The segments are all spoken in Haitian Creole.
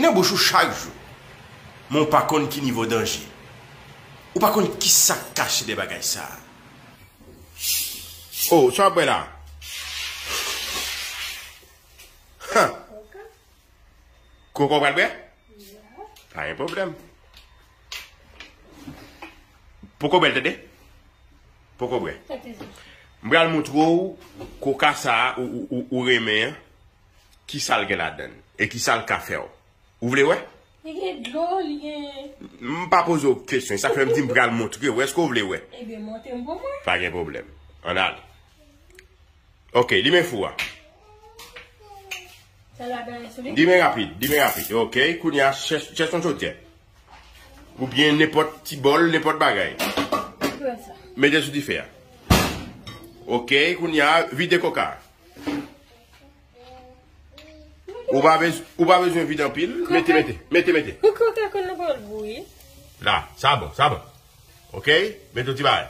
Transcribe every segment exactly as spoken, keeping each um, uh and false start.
nan bouch ou chak jou. Men w pa konn ki nivo danje. Ou pa konn ki sa k kache dèyè bagay sa a. Oh, sa w ap bwè la? Huh. Koko w pral bwè? Pa gen pwoblèm. Poko bwè l, tande? Poko bwè. M pral montre w koka sa a ou, ou, ou, ou renmen an, ki sa l gen ladan l e ki sa l ka fè w. Ou vle wè? Li gen dlo, li gen. M pa poze w kesyon, sa fè m di m pral montre w. Èske w vle wè? Ebyen, montre m pou mwen. Pa gen pwoblèm. Ann ale. Ok, limen fou a. Sa ladan sou li? Limen rapid, limen rapid. Ok, kounye a, chèch, chèch yon chodyè. Oubyen nenpòt ti bòl, nenpòt bagay. Mete sou dife a. Ok, kounye a, vide koka. Ou pa bez-, ou pa bezwen vide anpil. Mete, mete, mete, mete. Koka konn nan bòl bouyi. La, sa bon, sa bon. Ok, mete yon ti bagay.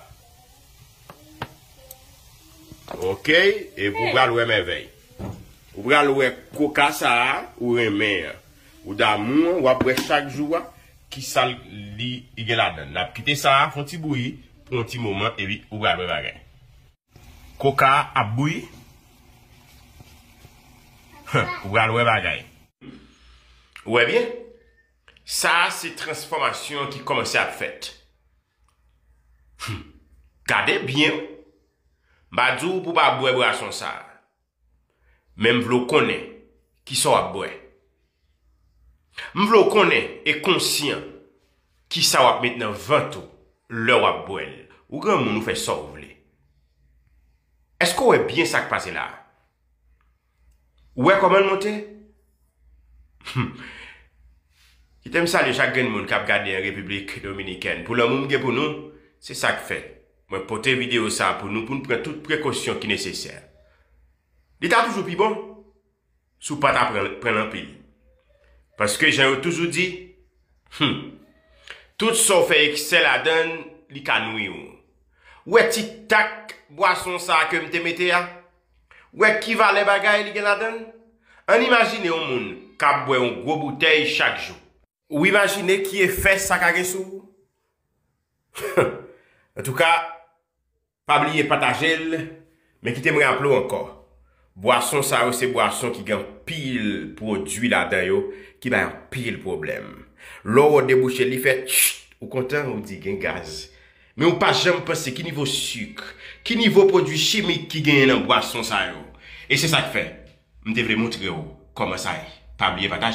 Ok, epi ou pral wè mèvèy. Ou pral wè koka sa a, ou renmen an. Ou damou an, w ap wè chak jou a, ki sa l, li, li gen ladan l. N ap kite sa a, fè yon ti bouyi, pou yon ti moman, epi ou pral wè bagay. Koka a ap bouyi. Ou pral wè bagay. Ou wè byen? Sa a se transfòmasyon ki kòmanse ap fèt. Hmm. Gade byen wi. M pa di w pou w pa bwè bwason sa a. Men m vle w konnen kisa w ap bwè. M vle w konnen e konsyan kisa w ap met nan vant ou lè w ap bwè l. Ou granmoun, ou fè sa w vle. Èske w wè byen sa k pase la a? Ou wè kòman l monte? Hmm. Kite m salye chak grenn moun k ap gade an Repiblik Dominikèn. Pou lanmou m gen pou nou, se sa k fè mwen pote videyo sa a pou nou, pou n pran tout prekosyon ki nesesè. Li ta toujou pi bon si w pa ta pran, pran l anpil. Paske jan yo toujou di, hmm, tout sa w fè eksè ladan l, li ka nwi w. Ou wè ti tak bwason sa a ke m te mete a? Ou wè ki valè bagay li gen ladan l? Ann imajine yon moun k ap bwè yon gwo boutèy chak jou. Ou imajine ki efè sa ka gen sou ou? Antouka, pa bliye pataje l, men kite m raple w ankò. Bwason sa yo se bwason ki gen anpil pwodui ladan yo ki bay anpil pwoblèm. Lè w debouche l, li fè tchit, ou kontan, ou di gen gaz. Men ou pa janm panse ki nivo sik, ki nivo pwodui chimik ki genyen nan bwason sa yo. E se sa k fè m te vle montre w kòman sa ye. Pa bliye pataje.